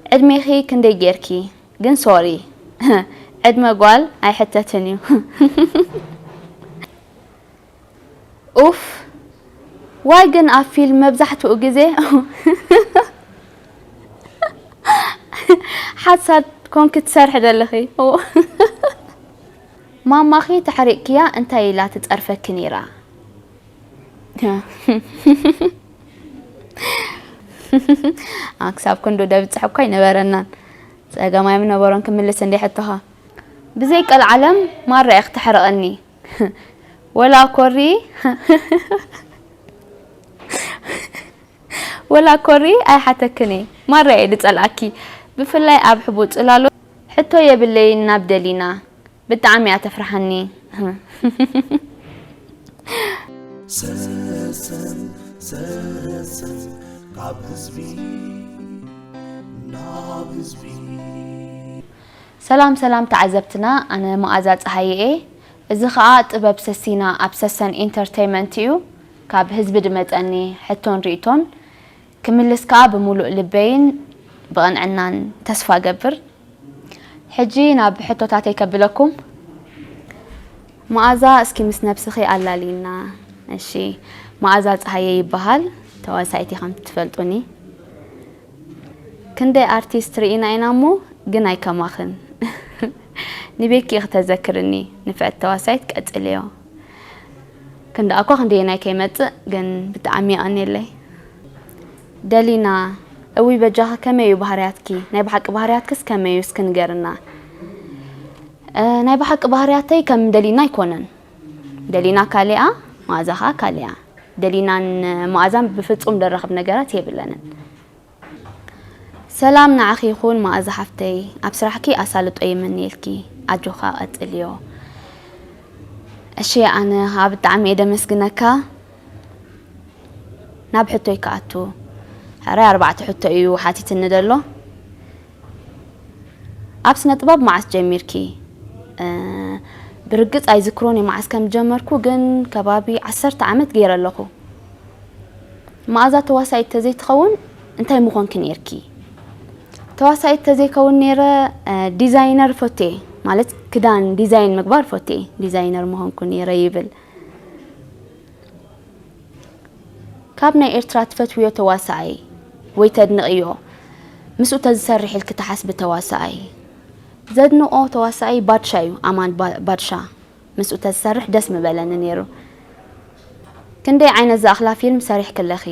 ዕድሜኺ ክንደይ ጌርኪ? ግን ሶሪ፣ ዕድመ ጓል ኣይሕተትን እዩ። ኡፍ፣ ዋይ ግን ኣብ ፊልም መብዛሕትኡ ግዜ ሓሳድ ኮንኪ ትሰርሒ ዘለኺ። ማማኺ ተሕሪቕክያ እንታይ ኢላ ትጸርፈኪ ነይራ? ክሳብ ክንዱ ደብጽሕ እኳ ኣይነበረናን። ጸገም ኣይምነበሮን ክምልስ እንደ ሕቶኻ። ብዘይ ቀልዓለም ማራ ኢኺ ተሕርቐኒ። ወላ ኮሪ፣ ወላ ኮሪ ኣይሓተክን እየ። ማራ እየ ዝጸልኣኪ። ብፍላይ ኣብ ሕቡእ ጽላሎት ሕቶ የብለይን ናብ ደሊና። ብጣዕሚ እያ ተፍርሓኒ። ሰሰን ሰሰን ካብ ህዝቢ ናብ ህዝቢ። ሰላም ሰላም ተዓዘብትና፣ ኣነ መኣዛ ጸሃየ እየ። እዚ ኸኣ ጥበብ ሰሲና ኣብ ሰሰን ኢንተርተይመንት እዩ። ካብ ህዝቢ ድመጸኒ ሕቶን ርእቶን ክምልስ ከኣ ብምሉእ ልበይን ብቕንዕናን ተስፋ እገብር። ሕጂ ናብ ሕቶታተይ ከብለኩም። መኣዛ፣ እስኪ ምስ ነብስኺ ኣላልይና። እሺ፣ መኣዛ ጸሃየ ይበሃል። ተዋሳኢት እየ ከም ትፈልጡኒ። ክንደይ ኣርቲስት ርኢና ኢና እሞ ግን ኣይከማኽን። ንቤኪ ኢኺ ተዘክርኒ፣ ንፍዕቲ ተዋሳኢት ቀጽልዮ። ክንደኣ እኳ ክንደየናይ ከይመጽእ ግን ብጣዕሚ የቐንየለይ። ደሊና፣ እውይ በጃኺ ከመይ እዩ ባህርያትኪ? ናይ ብሓቂ ባህርያትክስ ከመይ እዩ እስኪ ንገርና። እ፣ ናይ ብሓቂ ባህርያተይ ከም ደሊና ኣይኮነን። ደሊና ካሊኣ፣ መኣዛ ኸኣ ካሊኣ። ደሊናን መኣዛን ብፍጹም ደራኽብ ነገራት የብለንን። ሰላም ንዓኺ ይኹን መኣዛ ሓፍተይ፣ ኣብ ስራሕኪ ኣሳልጦ ይምነየልኪ፣ ኣጆኻ ቀጽልዮ። እሺ፣ ኣነ ኸኣ ብጣዕሚ እየ ደመስግነካ። ናብ ሕቶይ ክኣቱ፣ ሕራይ ኣርባዕተ ሕቶ እዩ ሓቲትኒ ዘሎ። ኣብ ስነ ጥበብ መዓስ ጀሚርኪ? እ፣ ብርግጽ ኣይዝክሮን እየ መዓስ ከም ጀመርኩ፣ ግን ከባቢ ዓሰርተ ዓመት ገይረ ኣለኹ። መኣዛ ተዋሳኢት ተዘይትኸውን እንታይ ምኾንኪ ነይርኪ? ተዋሳኢት ተዘይከውን ነይረ፣ እ፣ ዲዛይነር ፎቴ፣ ማለት ክዳን ዲዛይን ምግባር ፎቴ፣ ዲዛይነር ምኾንኩ ነይረ ይብል። ካብ ናይ ኤርትራ ትፈትውዮ ተዋሳኣይ ወይ ተድንቕዮ፣ ምስኡ ተዝሰርሕ ኢልኪ ትሓስቢ ተዋሳኣይ? ዘድንቖ ተዋሳኣይ ባድሻ እዩ፣ ኣማን ባ-፣ ባድሻ። ምስኡ ተዝሰርሕ ደስ ምበለኒ ነይሩ። ክንደይ ዓይነት ዝኣኽላ ፊልም ሰሪሕኪ ኣለኺ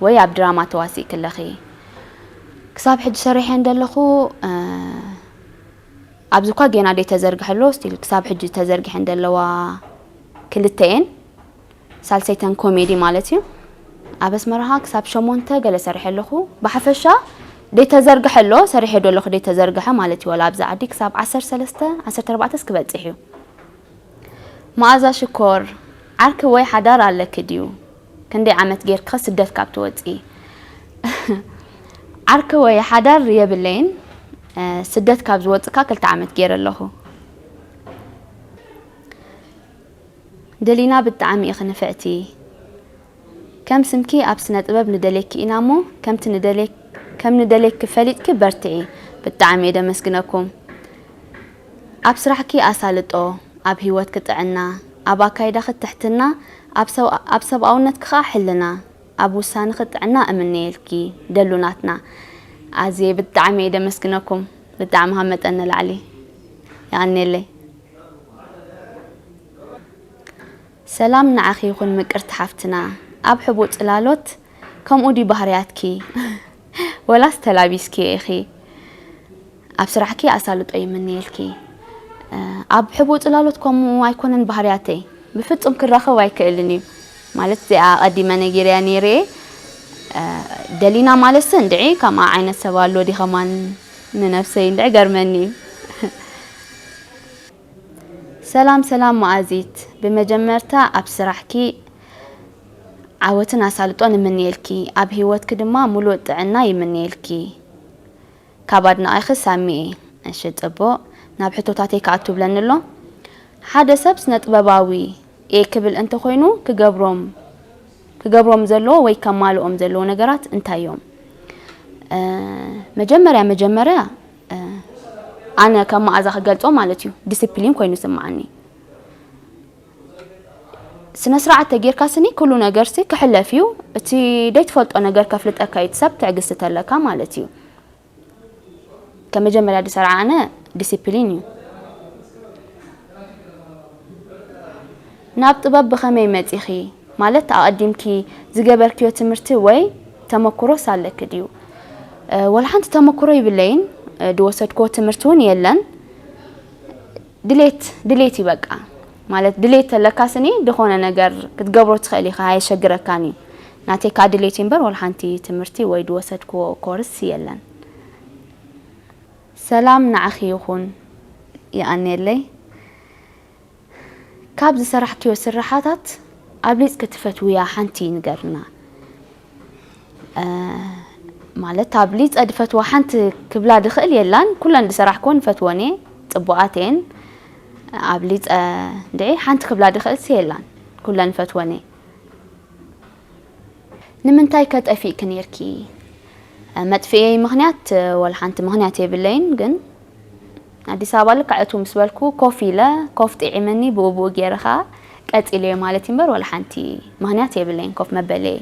ወይ ኣብ ድራማ ተዋሲእኪ ኣለኺ? ክሳብ ሕጂ ሰሪሐ እንደለኹ፣ እ፣ ኣብዚ እኳ ጌና ደይተዘርግሐ ኣሎ፣ ስቲል ክሳብ ሕጂ ተዘርጊሐን ዘለዋ ክልተ እየን። ሳልሰይተን ኮሜዲ ማለት እዩ። ኣብ ኣስመራ ክሳብ ሸሞንተ ገለ ሰሪሐ ኣለኹ። ብሓፈሻ ደይተዘርግሐ ኣሎ፣ ሰሪሐ ዶ ኣለኹ ደይተዘርግሐ ማለት እዩ። ዋላ ኣብዚ ዓዲ ክሳብ ዓሰርተ ሰለስተ፣ ዓሰርተ ኣርባዕተ ክበጽሕ እዩ። መኣዛ ሽኮር፣ ዓርኪ ወይ ሓዳር ኣለኪ ድዩ? ክንደይ ዓመት ጌርኪኸ ስደት ካብ ትወጺ? ዓርኪ ወይ ሓዳር የብለይን። እ፣ ስደት ካብ ዝወጽእ ከኣ ክልተ ዓመት ገይረ ኣለኹ። ደሊና ብጣዕሚ ኢኺ ንፍዕቲ። ከም ስምኪ ኣብ ስነ ጥበብ ንደልየኪ ኢና እሞ ከምቲ ንደልየ-፣ ከም ንደልየኪ ፈሊጥኪ በርትዒ። ብጣዕሚ እየ ደመስግነኩም። ኣብ ስራሕኪ ኣሳልጦ፣ ኣብ ህይወትኪ ጥዕና፣ ኣብ ኣካይዳኺ ትሕትና፣ ኣብ ሰብ-፣ ኣብ ሰብኣውነትኪ ኸኣ ሕልና፣ ኣብ ውሳንኺ ጥዕና እምነየልኪ ደሉ ናትና። ኣዝየ ብጣዕሚ እየ ደመስግነኩም። ብጣዕሚ ካብ መጠን ንላዕሊ። የቐንየለይ። ሰላም ንዓኺ ይኹን ምቅርቲ ሓፍትና። ኣብ ሕቡእ ጽላሎት ከምኡ ድዩ ባህርያትኪ? ወላስ ተላቢስኪ ኢኺ? ኣብ ስራሕኪ ኣሳልጦ ይምነየልኪ። እ፣ ኣብ ሕቡእ ጽላሎት ከምኡ ኣይኮነን ባህርያተይ። ብፍጹም ክራኸብ ኣይክእልን እዩ። ማለት እዚኣ ኣቐዲመ ነጊረያ ነይረ እየ። እ፣ ደሊና ማለትሲ እንድዒ ከምኣ ዓይነት ሰብ ኣሎ ድዩ ከማን ንነብሰይ እንድዒ ገርመኒ እዩ። ሰላም ሰላም መኣዚት፣ ብመጀመርታ ኣብ ስራሕኪ ዓወትን ኣሳልጦን እምነየልኪ፣ ኣብ ህይወትኪ ድማ ሙሉእ ጥዕና ይምነየልኪ። ካብ ኣድናቒኺ ሳሚ እየ። እሺ ጽቡቕ፣ ናብ ሕቶታተይ ክኣቱ ብለኒ ኣሎ። ሓደ ሰብ ስነ ጥበባዊ እየ ክብል እንተኾይኑ ክገብሮም ክገብሮም ዘለዎ ወይ ከማልኦም ዘለዎ ነገራት እንታይ እዮም? መጀመርያ መጀመርያ ኣነ ከም መኣዛ ክገልጾ ማለት እዩ፣ ዲሲፕሊን ኮይኑ ዝስምዓኒ። ስነ ስርዓት ተጌርካ ስኒ ኩሉ ነገር ሲ ክሕለፍ እዩ። እቲ ዘይትፈልጦ ነገር ከፍልጠካ እዩ፣ እቲ ሰብ ትዕግስቲ ተለካ ማለት እዩ። ከመጀመርያ ዝሰርዓ ኣነ ዲሲፕሊን እዩ። ናብ ጥበብ ብኸመይ መጺኺ? ማለት ኣቐዲምኪ ዝገበርክዮ ትምህርቲ ወይ ተመኩሮስ ኣለኪ ድዩ? ወላ ሓንቲ ተመኩሮ ይብለይን፣ ዝወሰድክዎ ትምህርቲ እውን የለን። ድሌት ድሌት እዩ በቃ። ማለት ድሌት ተለካ ስኒ ዝኾነ ነገር ክትገብሮ ትኽእል ኢኻ፣ ኣየሸግረካን እዩ። ናተይ ከዓ ድሌት እዩ እምበር ወላ ሓንቲ ትምህርቲ ወይ ዝወሰድክዎ ኮርስ የለን። ሰላም ንዓኺ ይኹን፣ የቐንየለይ። ካብ ዝሰራሕክዮ ስራሓታት ኣብሊጽ ክትፈትውያ ሓንቲ ንገርና። ማለት ኣብሊጸ ድፈትዋ ሓንቲ ክብላ ድኽእል የላን። ኩለን ድሰራሕክወን ፈትወን እየ፣ ጽቡቓት እየን። ኣብሊጸ እንድዒ ሓንቲ ክብላ ድኽእል ሲ የላን። ኩለን ፈትወን እየ። ንምንታይ ከ ጠፊእኪ ኔርኪ? መጥፍኤይ ምኽንያት ወላ ሓንቲ ምኽንያት የብለይን፣ ግን ኣዲስ ኣበባ ልክዕ እቱ ምስ በልኩ ኮፍ ኢለ፣ ኮፍ ጥዒመኒ፣ ብኡ ብኡ ገይረ ኸኣ ቀጺለዮ ማለት እዩ እምበር፣ ወላ ሓንቲ ምኽንያት የብለይን ኮፍ መበለይ።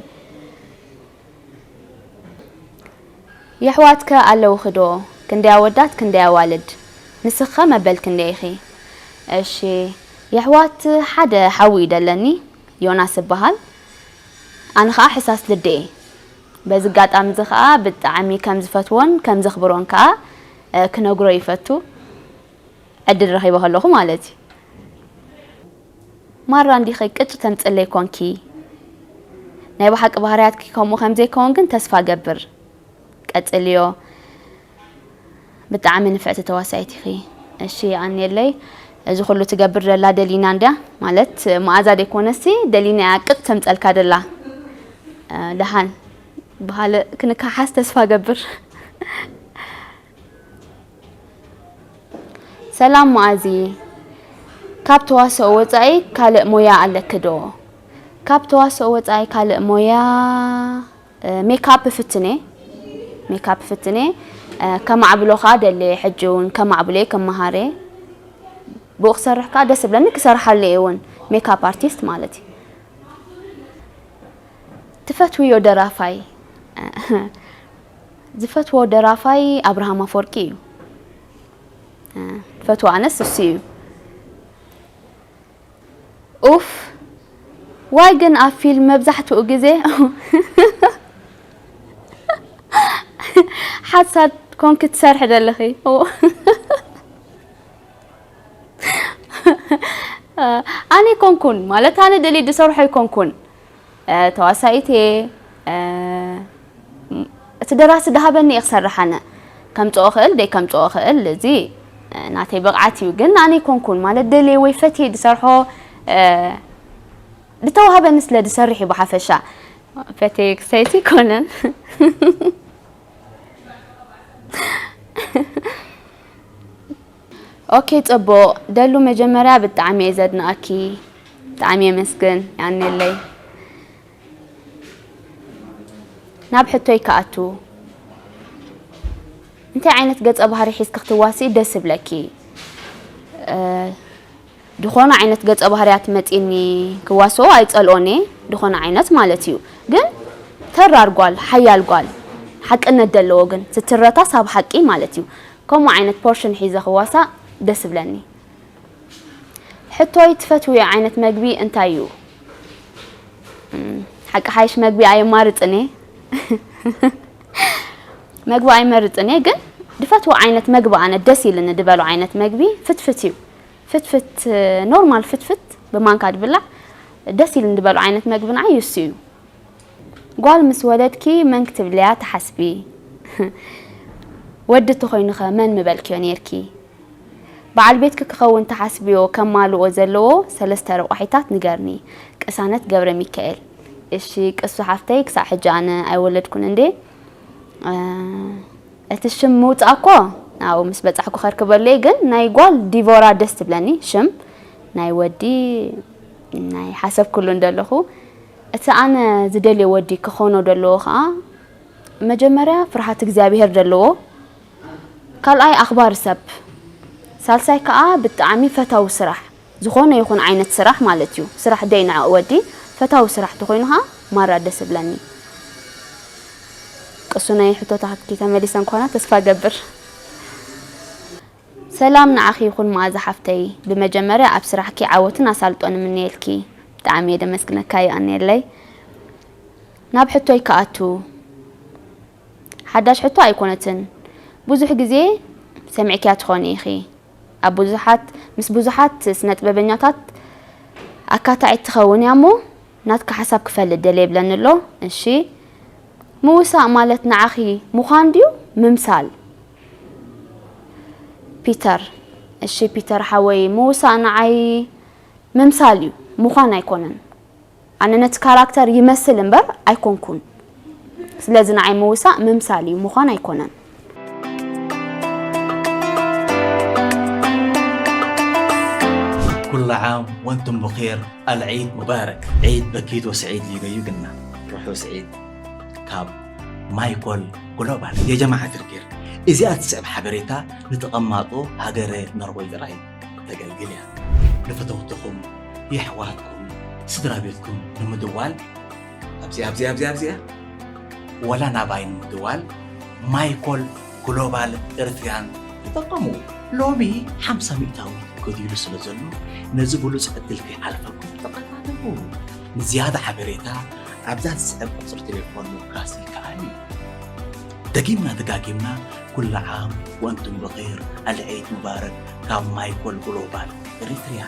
የሕዋትከ ኣለውኺ ዶ? ክንደይ ኣወዳት፣ ክንደይ ኣዋልድ? ንስኺኸ መበል ክንደይ ኢኺ? እሺ፣ የሕዋት ሓደ ሓዊ እዩ ደለኒ፣ ዮናስ እበሃል። ኣነ ኸኣ ሕሳስ ልደ እየ። በዚ ኣጋጣሚ እዚ ኸኣ ብጣዕሚ ከም ዝፈትዎን ከም ዘኽብሮን ከኣ፣ እ፣ ክነግሮ ይፈቱ። ዕድል ረኺበ ከለኹ ማለት እዩ። ማራ እንዲኺ ቅጭ ተምጽለይ ኮንኪ። ናይ ብሓቂ ባህርያትኪ ከምኡ ከም ዘይከውን ግን ተስፋ ገብር። ቀጽልዮ። ብጣዕሚ ንፍዕቲ ተዋሳኢት ኢኺ። እሺ፣ የቐንየለይ። እዚ ኩሉ ትገብር ዘላ ደሊና እንድያ፣ ማለት መኣዛ ደይኮነሲ ደሊና እያ ቅጭ ተምጸልካ ደላ። እ፣ ደሓን ብኻልእ ክንከሓስ ተስፋ ገብር። ሰላም መኣዚ፣ ካብ ተዋስኦ ወጻኢ ካልእ ሞያ ኣለኪ ዶ? ካብ ተዋስኦ ወጻኢ ካልእ ሞያ፣ እ፣ ሜካፕ እፍትን እየ። ሜካፕ እፍትን እየ። እ፣ ከማዕብሎ ከኣ ደልየ፣ ሕጂ እውን ከማዕብሎ እየ፣ ክመሃር እየ። ብኡ ክሰርሕ ከኣ ደስ እብለኒ፣ ክሰርሓሉ እየ እውን፣ ሜካፕ ኣርቲስት ማለት እዩ። ትፈትውዮ ደራፋይ? ዝፈትዎ ደራፋይ ኣብርሃም ኣፈወርቂ እዩ። ዝፈትዎ ኣነስ እሱ እዩ። ኡፍ፣ ዋይ ግን ኣብ ፊልም መብዛሕትኡ ግዜ ሓሳድ ኮንኪ ትሰርሒ ዘለኺ። ኣነ ኣይኮንኩን፣ ማለት ኣነ ደልየ ዝሰርሖ ኣይኮንኩን። እ፣ ተዋሳኢት እየ። እ፣ እቲ ደራሲ ዝሃበኒ እየ ክሰርሕ ኣነ። ከምጽኦ ክእል፣ ደይ ከምጽኦ ክእል፣ እዚ፣ እ፣ ናተይ ብቕዓት እዩ። ግን ኣነ ኣይኮንኩን፣ ማለት ደልየ ወይ ፈትየ ዝሰርሖ፣ እ፣ ዝተዋህበኒ ስለ ዝሰርሕ እዩ ብሓፈሻ። ፈትየ ክሰይቲ ኣይኮነን። ኦኬ፣ ጽቡቕ። ደሉ፣ መጀመርያ ብጣዕሚ እየ ዘድንቐኪ። ብጣዕሚ የመስግን። ያኔለይ። ናብ ሕቶይ ክኣቱ። እንታይ ዓይነት ገጸ ባህሪ ሒዝኪ ክትዋስኢ ደስ ይብለኪ? እ፣ ዝኾነ ዓይነት ገጸ ባህርያት መጺኒ ክዋስኦ ኣይጸልኦን እየ። ዝኾነ ዓይነት ማለት እዩ። ግን ተራር ጓል፣ ሓያል ጓል፣ ሓቅነት ዘለዎ ግን፣ ስትረታስ ኣብ ሓቂ ማለት እዩ። ከምኡ ዓይነት ፖርሽን ሒዘ ክዋሳእ ደስ ይብለኒ። ሕቶይ፣ ትፈትውዮ ዓይነት መግቢ እንታይ እዩ? እም፣ ሓቂ ሓይሽ መግቢ ኣየማርጽን እየ። መግቢ ኣይመርጽን እየ፣ ግን ዝፈትዎ ዓይነት መግቢ ኣነ ደስ ኢልኒ ዝበሎ ዓይነት መግቢ ፍትፍት እዩ። ፍትፍት፣ ኖርማል ፍትፍት ብማንካ ዝብላዕ ደስ ኢልኒ ዝበሎ ዓይነት መግቢ ንዓይ እሱ እዩ። ጓል ምስ ወለድኪ መን ክትብልያ ትሓስቢ? ወዲ ተኾይኑኸ መን ምበልክዮ ኔርኪ? በዓል ቤትኪ ክኸውን ትሓስብዮ ከማልኦ ዘለዎ ሰለስተ ረቋሒታት ንገርኒ። ቅሳነት ገብረሚካኤል። እሺ ቅሱ ሓፍተይ፣ ክሳዕ ሕጂ ኣነ ኣይወለድኩን እንዴ። እ፣ እቲ ሽም ምውጻእ እኮ ኣብኡ ምስ በጻሕኩ ከርክበሉ እየ፣ ግን ናይ ጓል ዲቮራ ደስ ትብለኒ ሽም፣ ናይ ወዲ ናይ ሓሰብኩሉ እንደለኹ። እቲ ኣነ ዝደልዮ ወዲ ክኾኖ ዘለዎ ኸኣ መጀመርያ ፍርሃት እግዚኣብሔር ዘለዎ፣ ካልኣይ ኣኽባሪ ሰብ፣ ሳልሳይ ከኣ ብጣዕሚ ፈታዊ ስራሕ፣ ዝኾነ ይኹን ዓይነት ስራሕ ማለት እዩ። ስራሕ ደይ ንዕኡ ወዲ ፈታዊ ስራሕ ተኾይኑ ኸኣ ማራ ደስ እብለኒ። ቅሱነይ ሕቶታትኪ ተመሊሰ ምዃና ተስፋ ገብር። ሰላም ንዓኺ ይኹን መኣዛ ሓፍተይ። ብመጀመርያ ኣብ ስራሕኪ ዓወትን ኣሳልጦን እምነየልኪ። ብጣዕሚ እየ ደመስግነካ ይኣንየለይ። ናብ ሕቶይ ክኣቱ። ሓዳሽ ሕቶ ኣይኮነትን። ብዙሕ ግዜ ሰሚዕክያ ትኾኒ ኢኺ። ኣብ ብዙሓት፣ ምስ ብዙሓት ስነ ጥበበኛታት ኣካታዒት ትኸውን እያ እሞ ናትካ ሓሳብ ክፈልጥ ደልየ ይብለኒ ኣሎ። እሺ፣ ምውሳእ ማለት ንዓኺ ምዃን ድዩ ምምሳል? ፒተር፣ እሺ ፒተር ሓወይ፣ ምውሳእ ንዓይ ምምሳል እዩ፣ ምዃን ኣይኮነን። ኣነ ነቲ ካራክተር ይመስል እምበር ኣይኮንኩን። ስለዚ ንዓይ ምውሳእ ምምሳል እዩ፣ ምዃን ኣይኮነን። كل عام وانتم بخير، العيد مبارك. عيد بكيت وسعيد ليغيو قلنا روحوا سعيد كاب مايكل جلوبال. يا جماعة الخير، إذا أتسعب حبريتا نتقمطو هاجري نروي راي تقلقليا نفتوتكم يحواتكم سدرا بيتكم نمدوال أبزي أبزي أبزي أبزي ولا ناباين مدوال مايكل جلوبال إرتريان تطقمو. ሎሚ ሓምሳ ሚእታዊ ጎዲሉ ስለ ዘሎ ነዚ ብሉፅ ዕድል ከይሓልፈኩም ተቐዳደሙ። ንዝያዳ ሓበሬታ ኣብዛ ትስዕብ ቁፅሪ ቴሌፎን ምውካስ ይከኣል እዩ። ደጊምና ደጋጊምና ኩሉ ዓም ወንቱም ብኸይር፣ ኣልዒድ ሙባረክ ካብ ማይኮል ግሎባል ኤሪትሪያ።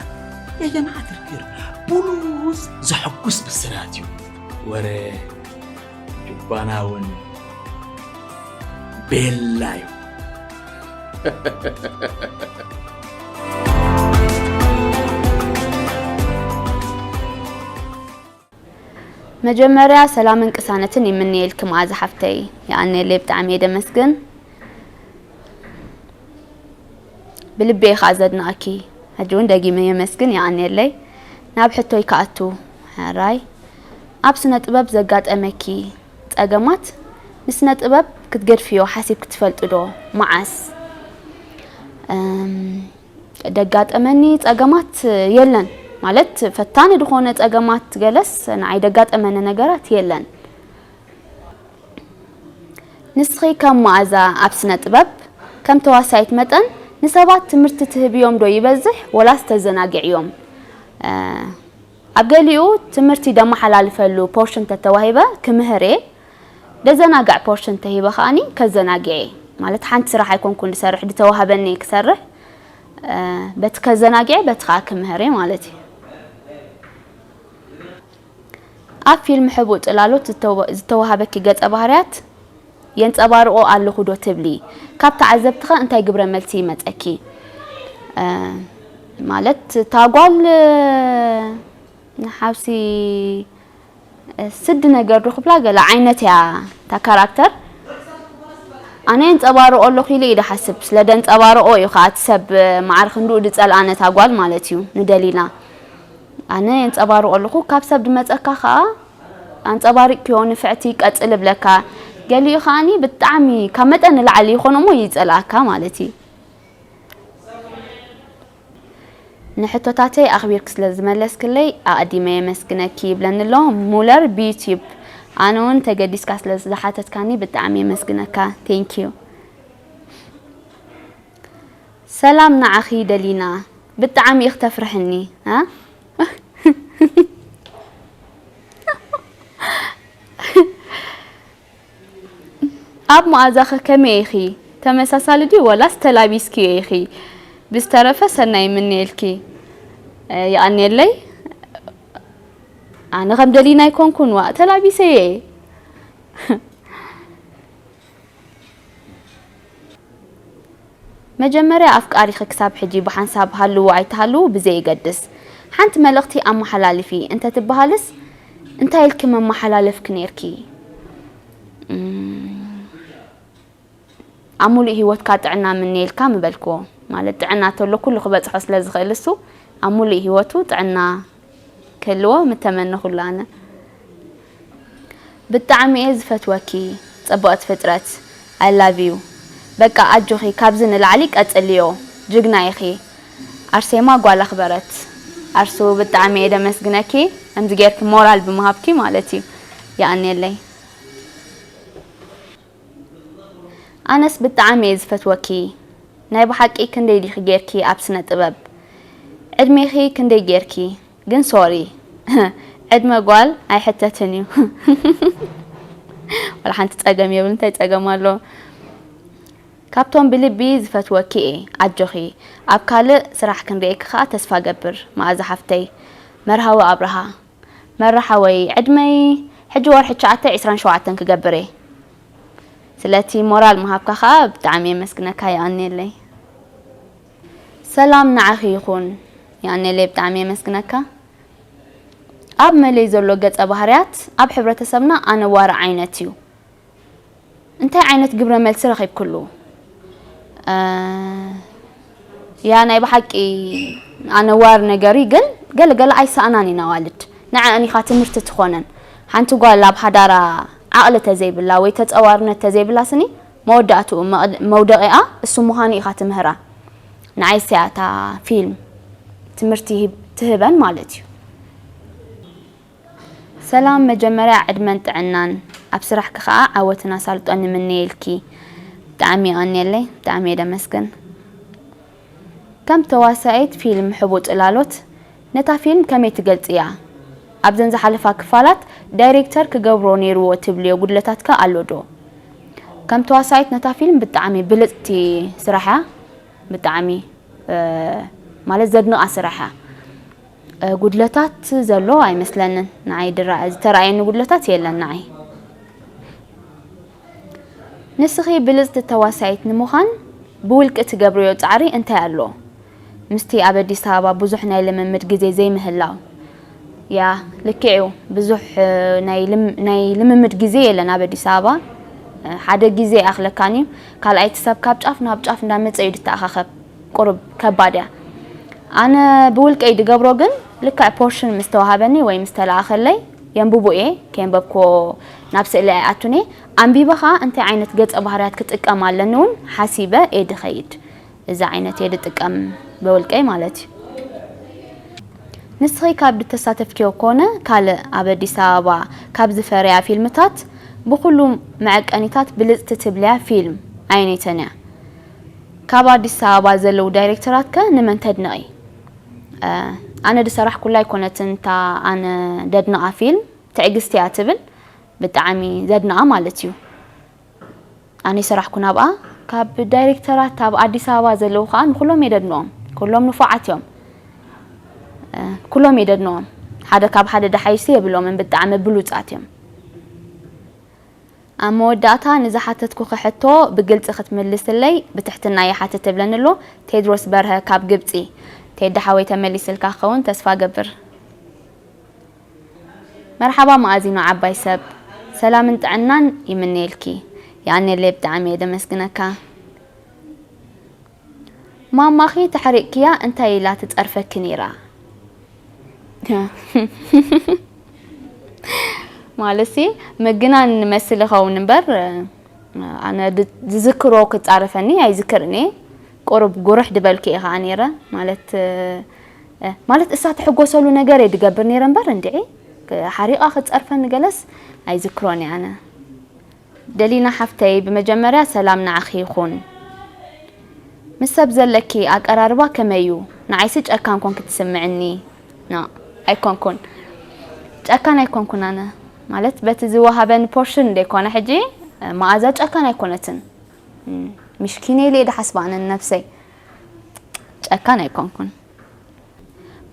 የጀማዓት ርክር ብሉፅ ዘሐጉስ ብስራት እዩ። ወረ ጁባና እውን ቤላ እዩ። መጀመርያ ሰላምን ቅሳነትን ይምነየልኪ መኣዛ ሓፍተይ። የኣነየለይ ብጣዕሚ እየ ደመስግን። ብልቢ እየ ከዓ ዘድንቐኪ። ሕጂ እውን ደጊመ የመስግን የኣነየለይ። ናብ ሕቶይ ክኣቱ። ሕራይ ኣብ ስነ ጥበብ ዘጋጠመኪ ጸገማት ንስነ ጥበብ ክትገድፍዮ ሓሲብኪ ትፈልጢ ዶ? መዓስ? እም፣ ደጋጠመኒ ጸገማት የለን። ማለት ፈታኒ ዝኾነ ጸገማት ገለስ ንዓይ ደጋጠመኒ ነገራት የለን። ንስኺ ከም መኣዛ ኣብ ስነ ጥበብ ከም ተዋሳኢት መጠን ንሰባት ትምህርቲ ትህብዮም ዶ ይበዝሕ ወላስ ተዘናግዕዮም? እ፣ ኣብ ገሊኡ ትምህርቲ ደመሓላልፈሉ ፖርሽን ተተዋሂበ ክምህር እየ። ደዘናግዕ ፖርሽን ተሂበ ከኣኒ ከዘናግዕ እየ። ማለት ሓንቲ ስራሕ ኣይኮንኩን ዝሰርሕ፣ ዝተዋሃበኒ እየ ክሰርሕ። እ፣ በቲ ከዘናግዕ በቲ ከኣ ክምህር እየ ማለት እዩ። ኣብ ፊልም ሕቡእ ጽላሎት ዝተወ-፣ ዝተዋሃበኪ ገጸ ባህርያት የንጸባርቖ ኣለኹ ዶ ትብሊ? ካብ ተዓዘብትኸ እንታይ ግብረ መልሲ ይመጸኪ? እ፣ ማለት እታ ጓል፣ እ፣ ንሓውሲ፣ እ፣ ስዲ ነገር ዶ ክብላ ገለ ዓይነት እያ እታ ካራክተር። ኣነ የንጸባርቖ ኣለኹ ኢለ እዩ ድሓስብ። ስለ ደንጸባርቖ እዩ ከኣ እቲ ሰብ፣ እ፣ ማዕረ ክንድኡ ድጸልኣ ነታ ጓል ማለት እዩ፣ ንደሊና። ኣነ የንጸባርቖ ኣለኹ። ካብ ሰብ ድመጸካ ከኣ ኣንጸባሪቕክዮ ንፍዕቲ ቀጽል እብለካ። ገሊኡ ከኣኒ ብጣዕሚ ካብ መጠን ንላዕሊ ይኾኖ እሞ ይጸልኣካ ማለት እዩ። ንሕቶታተይ ኣኽቢርኪ ስለ ዝመለስክለይ ኣቐዲመ የመስግነኪ ይብለኒ ኣሎ ሙለር ብዩትዩብ። ኣነ እውን ተገዲስካ ስለ ዝሓተትካኒ ብጣዕሚ የመስግነካ። Thank you። ሰላም ንዓኺ ደሊና፣ ብጣዕሚ ኢኺ ተፍርሕኒ። እ? ኣብ መኣዛኸ ከመይ ኢኺ? ተመሳሳሊ ድዩ ወላስ ተላቢስክዮ ኢኺ? ብዝተረፈ ሰናይ ይምነየልኪ። እ፣ የቐንየለይ። ኣነ ከም ደሊና ኣይኮንኩን፣ ዋእ፣ ተላቢሰ እየ። መጀመርያ ኣፍቃሪኺ ክሳብ ሕጂ ብሓንሳብ ሃልዉ ኣይትሃልዉ ብዘየገድስ፣ ሓንቲ መልእኽቲ ኣመሓላልፊ እንተትበሃልስ እንታይ ኢልኪ መመሓላለፍኪ ነይርኪ? እም፣ ኣብ ሙሉእ ህይወትካ ጥዕና እምነየልካ ምበልክዎ። ማለት ጥዕና ተሎ ኩሉ ክበጽሖ ስለ ዝኽእል እሱ ኣብ ሙሉእ ህይወቱ ጥዕና ክህልዎ ምተመነኹሉ ኣነ። ብጣዕሚ እየ ዝፈትወኪ። ጽብቕቲ ፍጥረት። I love you። በቃ ኣጆኺ፣ ካብዚ ንላዕሊ ቀጽልዮ። ጅግና ኢኺ። ኣርሴማ ጓል ኣኽበረት። ኣርሱ፣ ብጣዕሚ እየ ደመስግነኪ፣ ከምዚ ጌርኪ ሞራል ብምሃብኪ ማለት እዩ። የቐንየለይ። ኣነስ ብጣዕሚ እየ ዝፈትወኪ። ናይ ብሓቂ ክንደይ ዲኺ ጌርኪ ኣብ ስነ ጥበብ? ዕድሜኺ ክንደይ ጌርኪ? ግን ሶሪ፣ ዕድመ ጓል ኣይሕተትን እዩ። ዋላ ሓንቲ ጸገም የብሉ፣ እንታይ ጸገም ኣሎ? ካብቶም ብልቢ ዝፈትወኪ እየ፣ ኣጆኺ። ኣብ ካልእ ስራሕ ክንርእየኪ ከኣ ተስፋ ገብር፣ መኣዛ ሓፍተይ። መርሃዊ ኣብርሃ። መራ ሓወይ፣ ዕድመይ ሕጂ ወርሒ ትሽዓተ ዕስራን ሸውዓተን ክገብር እየ። ስለቲ ሞራል ምሃብካ ከኣ ብጣዕሚ የመስግነካ፣ የቐንየለይ። ሰላም ንዓኺ ይኹን፣ የቐንየለይ፣ ብጣዕሚ የመስግነካ። ኣብ መለይ ዘሎ ገጸ ባህርያት ኣብ ሕብረተሰብና ኣነዋሪ ዓይነት እዩ። እንታይ ዓይነት ግብረ መልሲ ረኺብክሉ? እ፣ ያ ናይ ብሓቂ ኣነዋሪ ነገር እዩ፣ ግን ገለ ገለ ኣይሰኣናን ኢና ኣዋልድ። ንዐኣን ኢኻ ትምህርቲ ትኾነን። ሓንቲ ጓል ኣብ ሓዳራ ዓቕሊ ተዘይብላ ወይ ተጸዋርነት ተዘይብላ ስኒ መወዳእትኡ መቕድ-፣ መውደቂኣ እሱ ምዃኑ ኢኻ ትምህራ። ንዓይ ስያ እታ ፊልም ትምህርቲ ይህብ-፣ ትህበን ማለት እዩ። ሰላም፣ መጀመርያ ዕድመን ጥዕናን፣ ኣብ ስራሕኪ ኸኣ ዓወትን ኣሳልጦን ንምነየልኪ። ብጣዕሚ የቐንየለይ፣ ብጣዕሚ እየ ደመስግን። ከም ተዋሳኢት ፊልም ሕቡእ ጽላሎት፣ ነታ ፊልም ከመይ ትገልጽያ? ኣብዘን ዝሓለፋ ክፋላት ዳይሬክተር ክገብሮ ነይርዎ ትብልዮ ጉድለታትከ ኣሎ ዶ? ከም ተዋሳኢት ነታ ፊልም ብጣዕሚ ብልጽቲ ስራሕ እያ። ብጣዕሚ፣ እ፣ ማለት ዘድንቓ ስራሕ እያ። እ፣ ጉድለታት ዘሎ ኣይመስለንን። ንዓይ ድራ-፣ ዝተራእየኒ ጉድለታት የለን ንዓይ። ንስኺ ብልጽቲ ተዋሳኢት ንምዃን ብውልቂ ትገብርዮ ጻዕሪ እንታይ ኣሎ? ምስቲ ኣብ ኣዲስ ኣበባ ብዙሕ ናይ ልምምድ ግዜ ዘይምህላው። ያ፣ ልክዕ እዩ። ብዙሕ፣ እ፣ ናይ ልም-፣ ናይ ልምምድ ግዜ የለን ኣብ ኣዲስ ኣበባ። እ፣ ሓደ ግዜ ኣይኣኽለካን እዩ። ካልኣይ፣ እቲ ሰብ ካብ ጫፍ ናብ ጫፍ እንዳመጸ እዩ ዝተኣኻኸብ። ቁሩብ ከባድ እያ። ኣነ ብውልቀይ ድገብሮ ግን፣ ልክዕ ፖርሽን ምስ ተዋሃበኒ ወይ ምስ ተለኣኸለይ፣ የንብቦ እየ። ከየንበብክዎ ናብ ስእሊ ኣይኣቱን እየ። ኣንቢበ ኸኣ እንታይ ዓይነት ገጸ ባህርያት ክጥቀም ኣለኒ እውን ሓሲበ እየ ድኸይድ። እዚ ዓይነት እየ ድጥቀም ብውልቀይ ማለት እዩ። ንስኺ ካብ ድተሳተፍክዮ ኮነ ካልእ ኣብ ኣዲስ ኣበባ ካብ ዝፈረያ ፊልምታት ብኹሉ መዐቀኒታት ብልጽቲ ትብልያ ፊልም ኣየነይተን እያ? ካብ ኣዲስ ኣበባ ዘለዉ ዳይሬክተራት ከ ንመን ተድንቒ? እ፣ ኣነ ድሰራሕኩላ ኣይኮነትን እታ ኣነ ደድንቓ ፊልም፣ ትዕግስቲ እያ ትብል፣ ብጣዕሚ ዘድንቓ ማለት እዩ። ኣነ ይሰራሕኩ ናብኣ። ካብ ዳይሬክተራት ኣብ ኣዲስ ኣበባ ዘለዉ ከኣ ንኩሎም እየ ደድንቖም። ኩሎም ንፉዓት እዮም። እ፣ ኩሎም እየ ደድንቖም። ሓደ ካብ ሓደ ደሓይሱ የብሎምን፣ ብጣዕሚ ብሉጻት እዮም። ኣብ መወዳእታ ንዝሓተትኩኺ ሕቶ ብግልጺ ክትምልስለይ ብትሕትና ይሓትት ትብለኒ ኣሎ። ቴድሮስ በርሀ ካብ ግብጺ። ቴዲ ሓወይ ተመሊስልካ ክኸውን ተስፋ ገብር። መርሓባ መኣዚኖ ዓባይ ሰብ፣ ሰላምን ጥዕናን ይምነየልኪ። የቐንየለይ፣ ብጣዕሚ እየ ደመስግነካ። ማማኺ ተሕሪቕክያ እንታይ ኢላ ትጸርፈኪ ነይራ? ማለትሲ ምግናን ንመስል ይኸውን እምበር፣ ኣነ ድ-፣ ዝዝክሮ ክጻረፈኒ ኣይዝክርን እየ። ቁሩብ ጉርሕ ድበልኩ እየ ኸዓ ነይረ። ማለት፣ እ፣ ማለት እሳ ትሕጎሰሉ ነገር እየ ድገብር ነይረ እምበር እንድዒ፣ ክ-፣ ሓሪቓ ክትጸርፈኒ ገለስ ኣይዝክሮን እየ ኣነ። ደሊና ሓፍተይ፣ ብመጀመርያ ሰላም ንዓኺ ይኹን። ምስ ሰብ ዘለኪ ኣቀራርባ ከመይ እዩ? ንዓይሲ ጨካን ኮንኪ ትስምዕኒ። ኖ፣ ኣይኮንኩን። ጨካን ኣይኮንኩን ኣነ። ማለት በቲ ዝወሃበኒ ፖርሽን ዘይኮነ ሕጂ፣ መኣዛ ጨካን ኣይኮነትን። እም፣ ምሽኪን ኢለ እየ ድሓስባ ኣነ ንነብሰይ። ጨካን ኣይኮንኩን።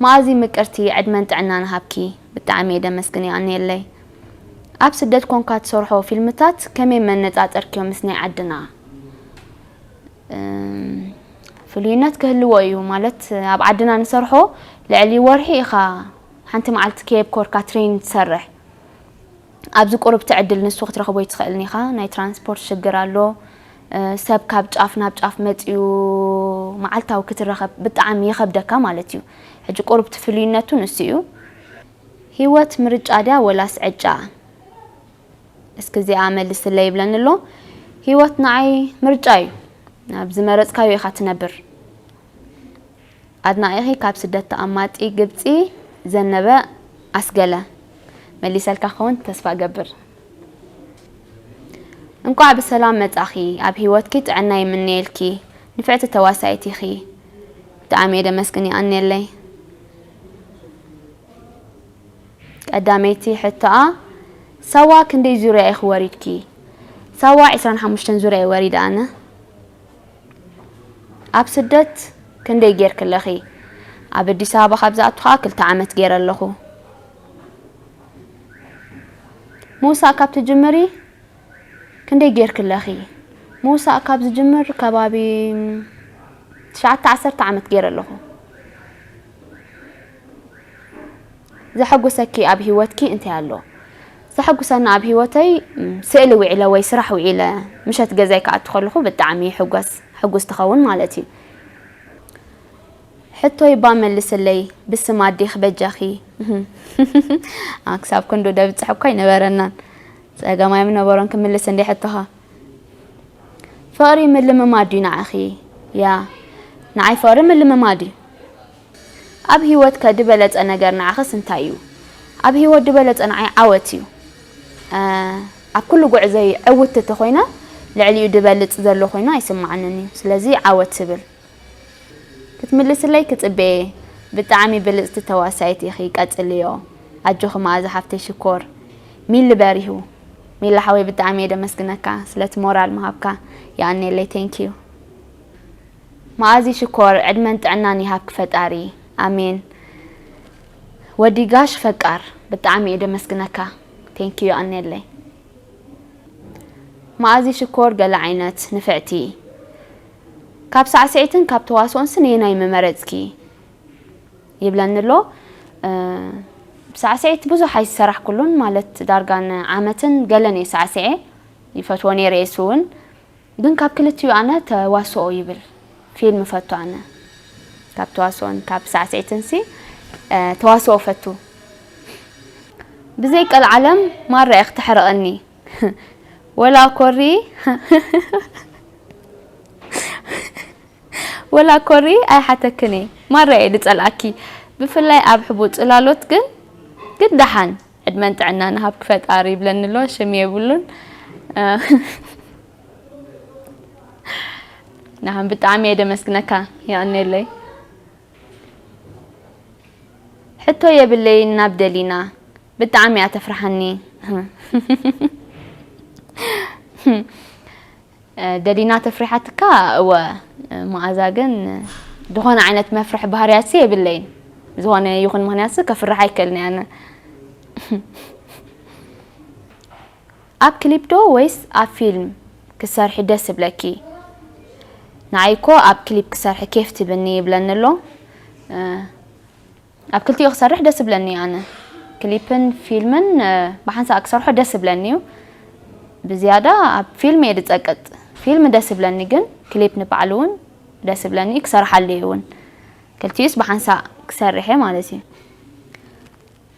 መኣዚ ምቅርቲ፣ ዕድመን ጥዕናን ሃብኪ። ብጣዕሚ እየ ደመስግን፣ የቐንየለይ። ኣብ ስደት ኮንካ ትሰርሖ ፊልምታት ከመይ መነጻጸርክዮ ምስ ናይ ዓድና? እም፣ ፍሉይነት ክህልዎ እዩ። ማለት ኣብ ዓድና ንሰርሖ ልዕሊ ወርሒ ኢኻ ሓንቲ መዓልቲ ከየብኮርካ ትሬን ትሰርሕ። ኣብዚ ቁሩብ ትዕድል ንሱ ክትረኽቦ ኣይትኽእልን ኢኻ። ናይ ትራንስፖርት ሽግር ኣሎ። እ፣ ሰብ ካብ ጫፍ ናብ ጫፍ መጺኡ መዓልታዊ ክትረኸብ ብጣዕሚ ይኸብደካ ማለት እዩ። ሕጂ ቁሩብ እቲ ፍልይነቱ ንሱ እዩ። ህይወት ምርጫ ድያ ወላስ ዕጫ? እስኪ እዚኣ መልስለይ ይብለኒ ኣሎ። ህይወት ንዓይ ምርጫ እዩ። ኣብ ዝመረጽካዮ ኢኻ ትነብር። ኣድናቒኺ ካብ ስደት ተቐማጢ ግብጺ ዘነበ ኣስገለ። መሊሰልካ ክኸውን ተስፋ እገብር። እንቋዕ ብሰላም መጻኺ። ኣብ ህይወትኪ ጥዕና ይምነየልኪ። ንፍዕቲ ተዋሳኢት ኢኺ። ብጣዕሚ እየ ደመስግን። ይኣንየለይ። ቀዳመይቲ ሕቶኣ፣ ሳዋ ክንደይ ዙርያ ኢኺ ወሪድኪ? ሳዋ ዕስራን ሓሙሽተን ዙርያ እየ ወሪደ ኣነ። ኣብ ስደት ክንደይ ጌርኪ ኣለኺ? ኣብ ኣዲስ ኣበባ ካብ ዝኣቱ ኸኣ ክልተ ዓመት ጌረ ኣለኹ። ምውሳእ ካብ ትጅምሪ ክንደይ ጌርኪ ኣለኺ? ምውሳእ ካብ ዝጅምር ከባቢ ትሽዓተ ዓሰርተ ዓመት ጌረ ኣለኹ። ዘሐጉሰኪ ኣብ ህይወትኪ እንታይ ኣሎ? ዘሐጉሰኒ ኣብ ህይወተይ፣ ም፣ ስእሊ ውዒለ ወይ ስራሕ ውዒለ ምሸት ገዛይ ክኣቱ ከለኹ ብጣዕሚ ይሕጎስ፣ ሕጉስ ትኸውን ማለት እዩ። ሕቶይ እባ መልስለይ፣ ብስም ኣዴኺ በጃኺ። ኣ፣ ክሳብ ክንዱ ደብጽሕ እኳ ኣይነበረናን። ጸገም ኣይምነበሮን ክምልስ እንደ ሕቶኻ። ፍቕሪ ምልምማድ እዩ ንዓኺ። ያ፣ ንዓይ ፍቕሪ ምልምማድ እዩ። ኣብ ህይወትከ ዝበለጸ ነገር ንዓኽስ እንታይ እዩ? ኣብ ህይወት ዝበለጸ ንዓይ ዓወት እዩ። እ፣ ኣብ ኩሉ ጉዕዞይ ዕውትቲ ተኾይነ፣ ልዕሊኡ ዝበልጽ ዘሎ ኮይኑ ኣይስምዓንን እዩ። ስለዚ ዓወት ትብል። ክትምልስለይ ክጽበየ። ብጣዕሚ ብልጽቲ ተዋሳኢት ኢኺ፣ ቀጽልዮ። ኣጆኺ መኣዛ ሓፍተይ ሽኮር። ሚሊ በሪሁ። ሚሊ ሓወይ ብጣዕሚ እየ ደመስግነካ ስለቲ ሞራል ምሃብካ። ይኣኔለይ፣ thank you። መኣዚ ሽኮር፣ ዕድመን ጥዕናን ይሃብኪ ፈጣሪ። ኣሜን። ወዲ ጋሽ ፈቃር፣ ብጣዕሚ እየ ደመስግነካ። Thank you፣ ይኣኔለይ። መኣዚ ሽኮር ገለ ዓይነት ንፍዕቲ። ካብ ሳዕስዒትን ካብ ተዋስኦንስ ነየናይ ምመረጽኪ? ይብለኒ ኣሎ። እ፣ ሳዕስዒት ብዙሕ ኣይዝሰራሕኩሉን፣ ማለት ዳርጋ ንዓመትን ገለን እየ ሳዕስዐ። ይፈትዎ ነይረ እየ እሱ እውን። ግን ካብ ክልቲኡ ኣነ ተዋስኦ ይብል። ፊልም እፈቱ ኣነ። ካብ ተዋስኦን ካብ ሳዕስዒትንሲ፣ እ፣ ተዋስኦ እፈቱ። ብዘይ ቀልዓለም ማራ ኢኺ ተሕርቐኒ። ወላ ኮሪ፣ ወላ ኮሪ ኣይሓተክን እየ። ማራ እየ ዝጸልኣኪ። ብፍላይ ኣብ ሕቡእ ጽላሎት ግን፣ ግን ደሓን። ዕድመን ጥዕናን ሃብኪ ፈጣሪ ይብለኒ ኣሎ፣ ሽም የብሉን። እ፣ ንዓም ብጣዕሚ እየ ደመስግነካ፣ የቐንየለይ። ሕቶ የብለይን ናብ ደሊና፣ ብጣዕሚ እያ ተፍርሓኒ። እ፣ ደሊና ተፍሪሓትካ? እወ፣ መኣዛ ግን ዝኾነ ዓይነት መፍርሒ ባህርያትሲ የብለይን። ዝኾነ ይኹን ምኽንያትሲ ከፍርሕ ኣይክእልን እየ ኣነ። ኣብ ክሊፕ ዶ ወይስ ኣብ ፊልም ክትሰርሒ ደስ ዝብለኪ? ንዓይ እኮ ኣብ ክሊፕ ክሰርሒ ኬፍ ትብኒ ይብለኒ ኣሎ። እ፣ ኣብ ክልቲኡ ክሰርሕ ደስ ዝብለኒ እዩ ኣነ። ክሊፕን ፊልምን፣ እ፣ ብሓንሳእ ክሰርሖ ደስ ዝብለኒ እዩ። ብዝያዳ ኣብ ፊልም እየ ዝጸቅጥ። ፊልም ደስ ዝብለኒ ግን ክሊፕ ንባዕሉ እውን ደስ ዝብለኒ እዩ፣ ክሰርሓሉ እየ እውን። ክልቲኡስ ብሓንሳእ ክሰርሕ እየ ማለት እዩ።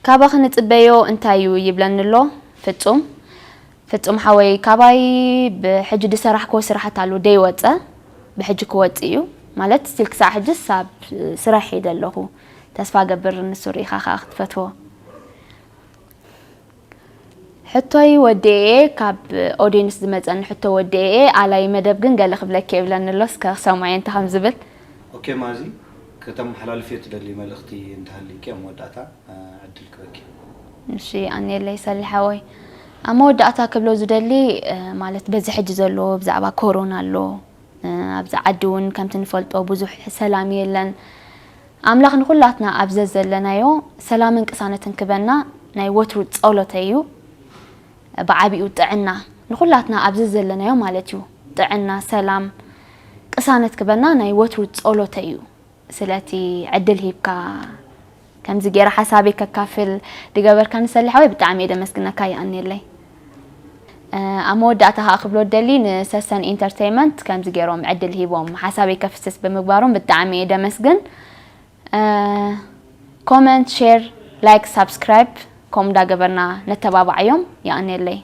ካባኺ ንጽበዮ እንታይ እዩ ይብለኒ ኣሎ ፍጹም። ፍጹም ሓወይ፣ ካባይ ብሕጂ ዝሰራሕክዎ ስራሓት ኣሎ ደይወጸ፣ ብሕጂ ክወጽእ እዩ። ማለት ስቲል ክሳዕ ሕጅስ ኣብ ስራሕ እየ ዘለኹ። ተስፋ ገብር ንሱ ርኢኻ ከኣ ክትፈትዎ። ሕቶይ ወዲኤ፣ ካብ ኦዲየንስ ዝመጸኒ ሕቶ ወዲኤ፣ ኣላይ መደብ ግን ገለ ክብለኪ የብለኒ ኣሎ፣ እስከ ክሰምዖ እየ እንታይ ከም ዝብል። ኦኬ ማዚ፣ ከተመሓላልፍዮ ትደሊ መልእኽቲ እንተሃልይኪ ኣብ መወዳእታ፣ እ፣ ዕድል ክበኪ። እሺ፣ ኣንየለይ ሰሊ ሓወይ። ኣብ መወዳእታ ክብሎ ዝደሊ፣ እ፣ ማለት በዚ ሕጂ ዘሎ ብዛዕባ ኮሮና ኣሎ፣ እ፣ ኣብዚ ዓዲ እውን ከምቲ ንፈልጦ ብዙሕ ሰላም የለን። ኣምላኽ ንኹላትና ኣብ ዘዘለናዮ ሰላምን ቅሳነትን ክበና ናይ ወትሩ ጸሎተይ እዩ። ብዓቢኡ ጥዕና ንኹላትና ኣብ ዘዘለናዮ ማለት እዩ። ጥዕና፣ ሰላም፣ ቅሳነት ክበና ናይ ወትሩ ጸሎተይ እዩ። ስለቲ ዕድል ሂብካ ከምዚ ገይረ ሓሳበይ ከካፍል ድገበርካኒ ሰሊ ሓወይ ብጣዕሚ እየ ደመስግነካ፣ ይኣንየለይ። እ፣ ኣብ መወዳእታ ከኣ ክብሎ ደሊ ንሰሰን ኢንተርቴይመንት ከምዚ ገይሮም ዕድል ሂቦም ሓሳበይ ከፍስስ ብምግባሮም ብጣዕሚ እየ ደመስግን። እ፣ ኮመንት፣ ሼር፣ ላይክ፣ ሳብስክራይብ ከምኡ እንዳገበርና ነተባብዓዮም፣ ይኣንየለይ።